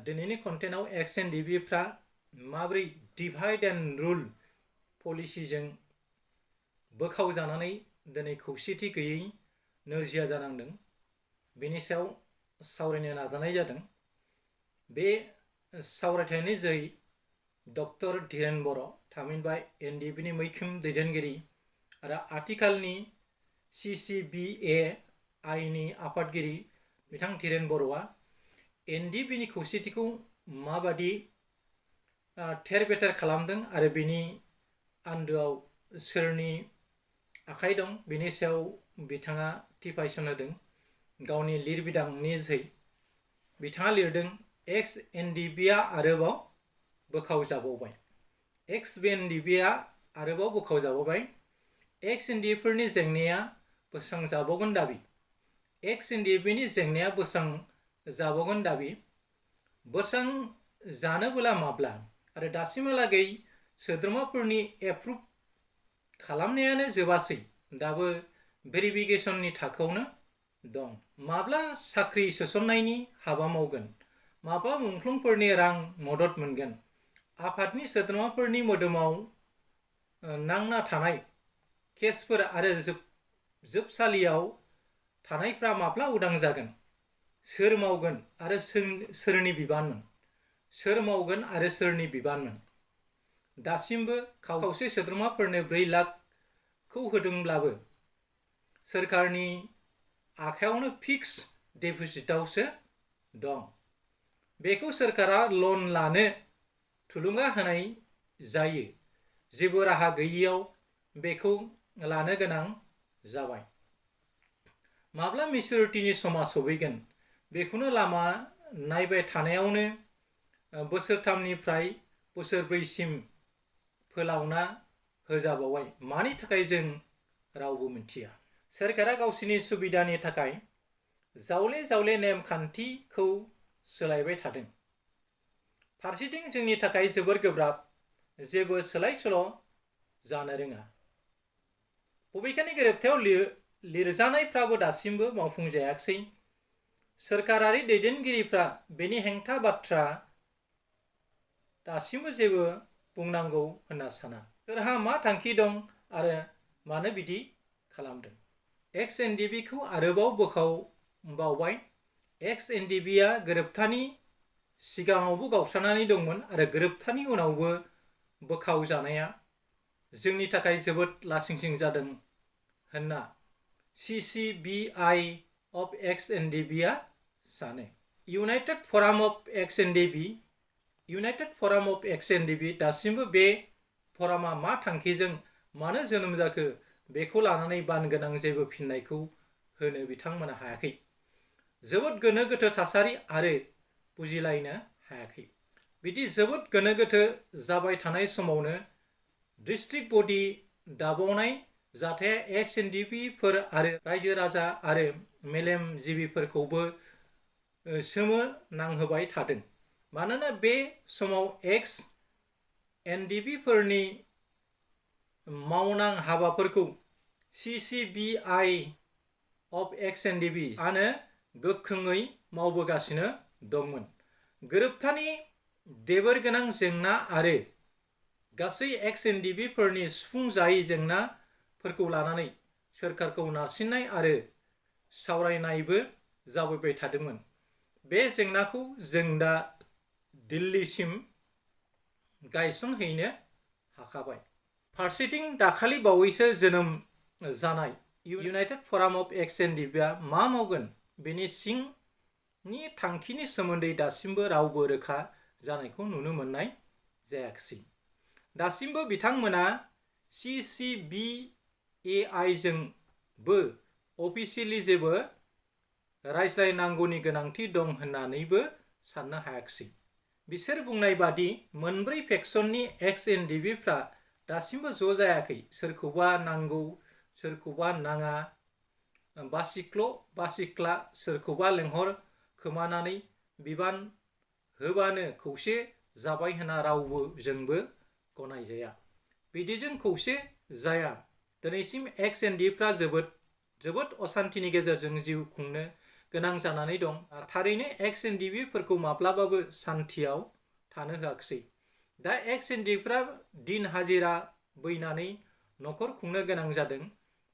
दिनैनि कन्टेन्टआव एक्स एन डिबिफ्रा माबोरै divide and rule पलिसिजों बोखावजानानै दिनै खौसेथि गैयै नोरजिया जानांदों बेनि सायाव सावरायनो नाजानाय जादों। बे सावरायथायनि जोहै डक्टर धीरेन बर' थामहिनबा एनडिबिनि मैखोम दैदेनगिरि आरो आथिखालनि CCBA-I नि आफादगिरि बिथां धीरेन बर'आ एनडिबिनि खौसेथिखौ माबादि थेर बेथेर खालामदों आरो बेनि आन्दोआव सोरनि आखाइ दं बेनि सायाव बिथाङा टिपाइसन होदों गावनि लिरबिदांनि जोहै। बिथाङा लिरदों एक्स एनडिबिआ आरोबाव बोखावजाबावबाय। एक्स एनडिबिआ आरोबाव बोखावजाबावबाय। एक्स एनडिबिफोरनि जेंनाया बोस्रांजाबावगोन दाबि। एक्स एनडिबिनि जेंनाया बोस्रांजाबावगोन दाबि। बोस्रांजानोबोला माब्ला आरो दासिमहालागै सोद्रोमाफोरनि एप्रुभ खालामनायानो जोबासै दाबो भेरिफिकेसननि थाखोआवनो दं। माब्ला साख्रि सोसननायनि हाबा मावगोन, माब्ला मुंख्लंफोरनि रां मदद मोनगोन, आफादनि सोद्रोमाफोरनि मोदोमाव नांना थानाय केसफोर आरो जोबसालियाव थानायफ्रा माब्ला उदां जागोन, सोर मावगोन आरो सोरनि बिबानमोन, सोर मावगोन आरो सोरनि बिबानमोन। दासिमबो खावसे सोद्रोमाफोरनो 4 लाखखौ होदोंब्लाबो सोरखारनि आखायावनो फिक्स डिप'जिटआवसो दं। बेखौ सोरखारा लन लानो थुलुंगा होनाय जायो। जेबो राहा गैयैयाव बेखौ लानो गोनां जाबाय। माब्ला मेच्युरिटिनि समा सफैगोन बेखौनो लामा नायबाय थानायावनो बोसोरथामनिफ्राय बोसोरब्रैसिम फोलावना होजाबावबाय। मानि थाखाय जों रावबो मिथिया। सोरखारा गावसिनि सुबिदानि थाखाय जावले जावले नेमखान्थिखौ सोलायबाय थादों। फारसेथिं जोंनि थाखाय जोबोर गोब्राब, जेबो सोलाय सोल' जानो रोङा। बबेखानि गोरोबथायाव लिरजानायफ्राबो दासिमबो मावफुंजायाखै। सोरखारारि दैदेनगिरिफ्रा बेनि हेंथा बाथ्रा दासिमबो जेबो बुंनांगौ होनना साना। सोरहा मा थांखि दं आरो मानो बिदि खालामदों। एक्स एनडिबिखौ आरोबाव बोखावबावबाय। एक्स एनडिबिआ गोरोबथानि सिगाङावबो गावस्रानानै दंमोन आरो गोरोबथानि उनावबो बोखावजानाया जोंनि थाखाय जोबोद लासिंसिं जादों होनना CCBI अफ एक्स एनडिबिआ सानो। इउनाइटेड फराम अफ एक्स एनडिबि दासिमबो बे फरामा मा थांखिजों मानो जोनोम जाखो बेखौ लानानै बानगोनां जेबो फिननायखौ होनो बिथांमोना हायाखै। जोबोद गोनो गोथो थासारि आरो बुजिलायनो हायाखै। बिदि जोबोद गोनो गोथो जाबाय थानाय समावनो डिस्ट्रिक्ट बडि दाबावनाय जाथाया एक्स एनडिबिफोर आरो रायजो राजा आरो मेलेमजिबिफोरखौबो सोमोनांहोबाय थादों। मानोना बे समाव एक्स एनडिबिफोरनि मावनां हाबाफोरखौ CCBI अफ एक्स एनडिबि आनो गोख्रोङै मावबोगासिनो दंमोन। गोरोबथानि देबोरगोनां जेंना आरो गासै एक्स एनडिबिफोरनि सुफुंजायै जेंनाफोरखौ लानानै सोरखारखौ नारसिननाय आरो सावरायनायबो जाबोबाय थादोंमोन। बे जेंनाखौ जों दा दिल्लीसिम गायसनहैनो हाखाबाय। फारसेथिं दाखालि बावैसो जोनोम जानाय इउनाइटेड फराम अफ एक्स एनडिबिआ मा मावगोन बेनि सिंनि थांखिनि सोमोन्दै दासिमबो रावबो रोखा जानायखौ नुनो मोननाय जायाखिसै। दासिमबो बिथांमोना CCBA-I जोंबो अफिसियेलि जेबो रायज्लायनांगौनि गोनांथि दं होननानैबो साननो हायाखिसै। बिसोर बुंनाय बादि मोनब्रै फेक्सननि एक्स एनडिबिफ्रा दासिमबो ज' जायाखै। सोरखौबा नांगौ, सोरखौबा नाङा, बासिख्ला सोरखौबा लेंहरखोमानानै बिबान होबानो खौसे जाबाय होनना रावबो जोंबो गनायजाया। बिदिजों खौसे जाया। दिनैसिम एक्स एनडिबिफ्रा जोबोद असान्तिनि गेजेरजों जिउ खुंनो गोनां जानानै दं। थारैनो XNDP-फोरखौ माब्लाबाबो सान्थियाव थानो होआखिसै। दा XNDP-फ्रा दिन हाजिरा बैनानै न'खर खुंनो गोनां जादों।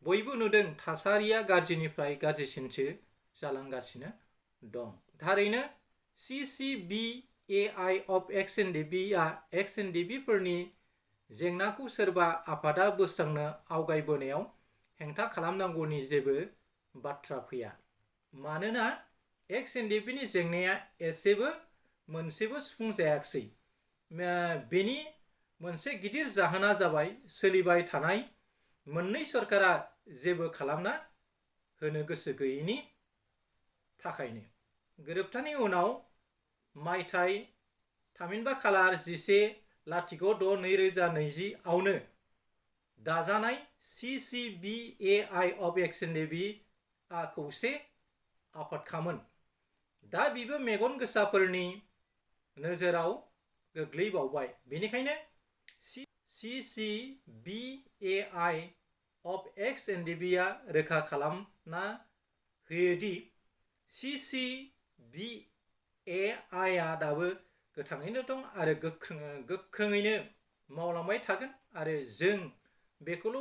बयबो नुदों थासारिया गाज्रिनिफ्राय गाज्रिसिनसो जालांगासिनो दं। थारैनो CCBAI अफ XNDP-आ XNDP-फोरनि जेंनाखौ सोरबा आफादा बोस्रांनो आवगायबोनायाव हेंथा खालामनांगौनि जेबो बाथ्रा फैया। मानोना XNDP-नि जेंनाया एसेबो मोनसेबो सुफुंजायाखिसै। बेनि मोनसे गिदिर जाहोना जाबाय सोलिबाय थानाय मोननै सरकारा जेबो खालामना होनो गोसो गैयैनि थाखायनो। गोरोबथानि उनाव मायथाइ थामहिनबा खालार 11/06/2020 आवनो दाजानाय CCBAI अफ XNDP-आ खौसे आफादखामोन। दा बिबो मेगन गोसाफोरनि नोजोराव गोग्लैबावबाय। बेनिखायनो CCBAI अफ XNDP-आ रोखा खालामना होयोदि CCBAI-आ दाबो गोथाङैनो दं आरो गोख्रोङैनो मावलांबाय थागोन। आरो जों बेखौल'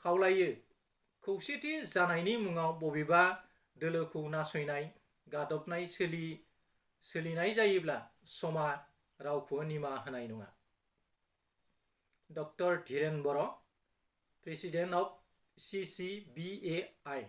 खावलायो, खौसेथि जानायनि मुङाव बबेबा दोलोखौ नासयनाय, गादबनाय सोलिनाय जायोब्ला समा रावखौबो निमाहा होनाय नङा। Doctor Dhiren Boro', president of CCBAI।